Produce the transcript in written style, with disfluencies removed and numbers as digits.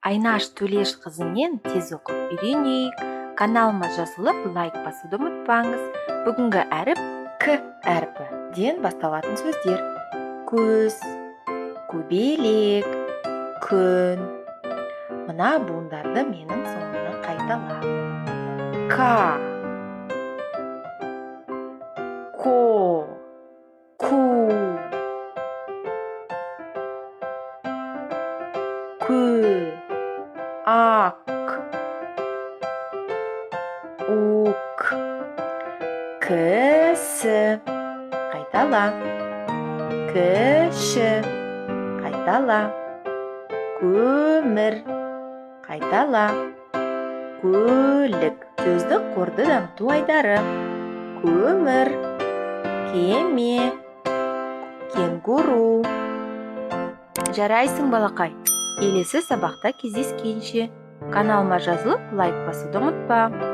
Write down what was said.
Айнаш Төлешқызымен тез оқып үйренейік. Каналыма жазылып, лайк басуды ұмытпаңыз. Бүгінгі әріп К әрпіден басталатын сөздер: көз, көбелек, күн. Мына буындарды менің соңымнан қайтала. К, ко, ку, кө, ак, ук, кісі. Қайтала. Кіші. Қайтала. Көмір. Қайтала. Көлік. Сөздік қорды дамыту айдары. Көмір, кеме, кенгуру. Жарайсың, балақай. Келесі сабақта кездескенше. Каналыма жазылып, лайк басуды ұмытпа.